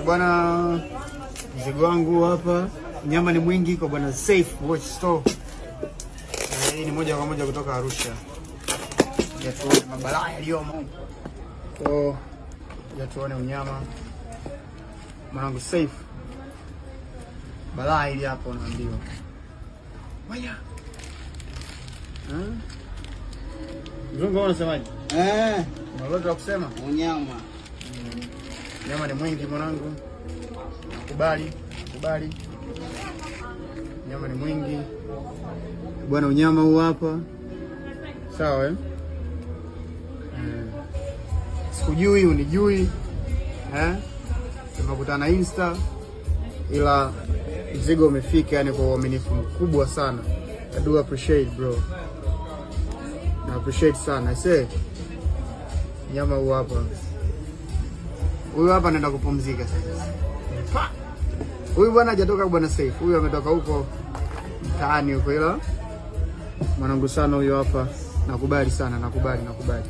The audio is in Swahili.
Bwana, mzigo wangu hapa, nyama ni mwingi kwa bwana Safe Watch Store. Hii ni moja kwa moja kutoka Arusha. Ya tuone mabalaa yaliyomo. Oh, ya tuone unyama. Mwanangu Safe. Balaa hili hapo unaambiwa. Waya. Mzungu, wewe unasemaje? Eh, Una lolote la kusema? Unyama. Nyama ni mwingi mwanangu. Nakubali, nakubali. Nyama ni mwingi. Bwana, unyama huu hapa. Sawa, eh? Eh. Sikujui, unijui. Eh? Tumekutana Insta, ila mzigo umefika yani kwa uaminifu mkubwa sana. I do appreciate, bro. Na appreciate sana. I say nyama huu hapa. Huyu hapa anaenda kupumzika sasa. Pa! Huyu bwana hajatoka bwana Safe. Huyu ametoka huko mtaani huko, ila mwanangu sana huyu hapa. Nakubali sana, nakubali, nakubali.